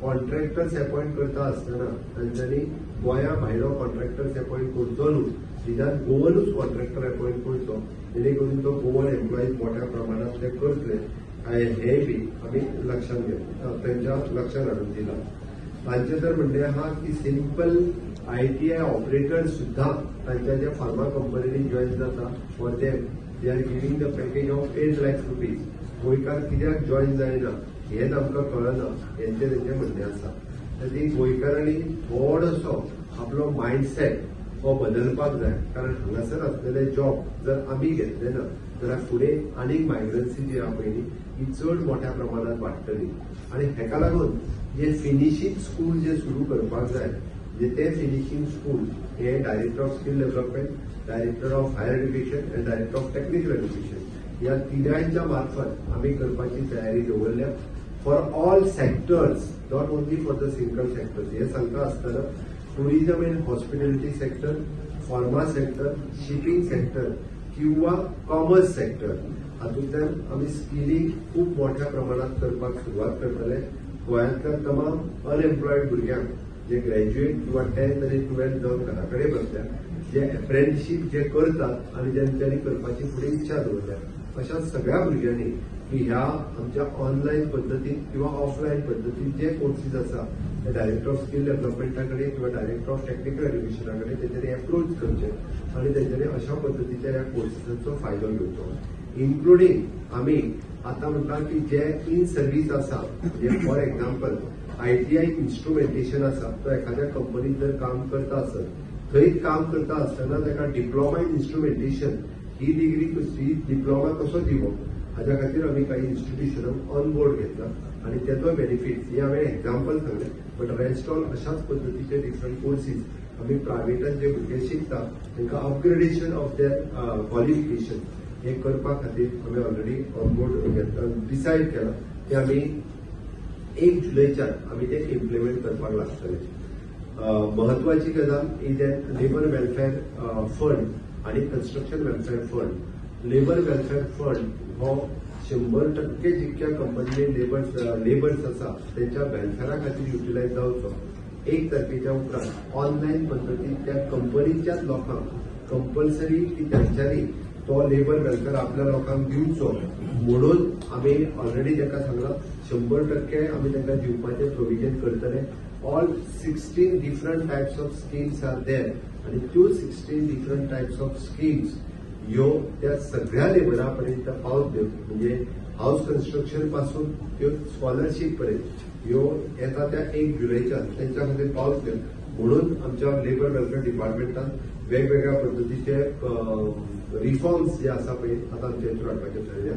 Contractors appoint करता आसतना तांच्यांनी गोंया भायलो कॉन्ट्रॅक्टर्स अपॉयंट करचो न्हू, निदान गोवनूच कॉन्ट्रॅक्टर अपॉयंट करचो, जेणे करून तो गोवन एम्प्लॉईज मोठ्या प्रमाणात ते करतले, हे बी आमी लक्षात घेतले, तांच्या लक्षात हाडून दिलां. तांचें तर म्हणणें आहा की सिंपल आयटीआय ऑपरेटर सुद्दां तांच्या ज्या फार्मा कंपनींनी जॉयन जाता, for them they are giving the package of ₹8 lakhs. गोंयकार कित्याक जॉयन जायना हेंच आमकां कळना, हेंचें तेंचें म्हणणें आसा. तरी गोंयकारांनी थोडोसो आपलो मायंडसेट हो बदलपाक जाय, कारण हांगासर आसलेले जॉब जर आमी घेतले ना जाल्यार फुडें आनीक मायग्रन्सी जी आहा पळय न्ही ही चड मोठ्या प्रमाणात वाडटली. आनी हेका लागून जे फिनिशींग स्कूल जे सुरू करपाक जाय, जे ते फिनिशींग स्कूल हे Director of Skill Development, Director of Higher Education आनी डायरेक्टर ऑफ टेक्निकल एज्युकेशन ह्या तिगांयच्या मार्फत आमी करपाची तयारी दवरल्या for all sectors, not only for the single sectors. हे सांगता आसतना tourism and hospitality sector, pharma sector, shipping sector किंवा कॉमर्स सेक्टर हातूंतल्यान आमी स्किलिंग खूब मोठ्या प्रमाणात करपाक सुरवात करतले. गोंयांतल्या तमाम अनएम्प्लॉयड भुरग्यांक जे ग्रॅज्युएट किंवा 10th आनी 12th जावन घरा कडेन बसल्या, जे अप्रेंटिशीप जे करतात आनी ज्यांच्यांनी करपाची फुडें इच्छा दवरल्या, अशा सगळ्या भुरग्यांनी की ह्या आमच्या ऑनलायन पद्दतीन किंवा ऑफलायन पद्दतीन जे कोर्सीस आसा ते डायरेक्टर ऑफ स्कील डेव्हलपमेंटा कडेन किंवा डायरेक्टर ऑफ टेक्निकल एज्युकेशना कडेन तेंच्यांनी एप्रोच करचे आनी तेंच्यांनी अशा पद्दतीच्या ह्या कोर्सीसांचो फायदो घेवचो. इन्क्लुडींग आमी आतां म्हणटा की जे इन सर्वीस आसा, म्हणजे फॉर एक्झाम्पल आयटीआय इन्स्ट्रुमेंटेशन आसा, तो एखाद्या कंपनीत जर काम करता आसत, थंय काम करता आसतना ताका diploma in instrumentation he degree, he diploma कसो दिवप हाज्या खातीर आमी काही इन्स्टिट्युशनाक ऑन बोर्ड घेतला आनी तेचो बेनिफीट हे हांवें एक्झाम्पल सांगलें, बट रेस्ट ऑल अशाच पद्दतीचे डिफरंट कोर्सीस आमी प्रायवेटान जे भुरगे शिकता तांकां अपग्रेडेशन ऑफ there qualification हे करपा खातीर आमी ऑलरेडी ऑन बोर्ड घेतला, डिसायड केला की आमी 1 जुलयच्यान आमी ते इम्प्लिमेंट करपाक लागतले. महत्वाची गजाल is that labour welfare fund आणि construction welfare fund. Labour welfare fund हो 100% जितक्या कंपनीनी लेबर्स आसा तेंच्या वेलफेअरा खातीर युटिलायज जावचो. 1 तारखेच्या उपरांत ऑनलायन पद्दतीन त्या कंपनीच्याच लोकांक कंपल्सरी की तेंच्यांनी तो लेबर वेलफेअर आपल्या लोकांक दिवचो म्हणून आमी ऑलरेडी तांकां सांगलां, 100% आमी तांकां दिवपाचें प्रोविजन करतले. All 16 different types of schemes are there आनी त्यो 16 डिफरंट टायप्स ऑफ स्किम्स ह्यो त्या सगळ्या लेबरा पर्यंत पावतल्यो, म्हणजे हावस कन्स्ट्रक्शन पासून त्यो स्कॉलरशीप पर्यंत ह्यो येता त्या 1 जुलयच्यान तेंच्या खातीर पावतल्यो म्हणून आमच्या लेबर वेलफेअर डिपार्टमेंटान वेगवेगळ्या पद्दतीचे रिफॉर्म्स जे आसा पळय आतां आमच्या हितून हाडपाचे ठरयल्या.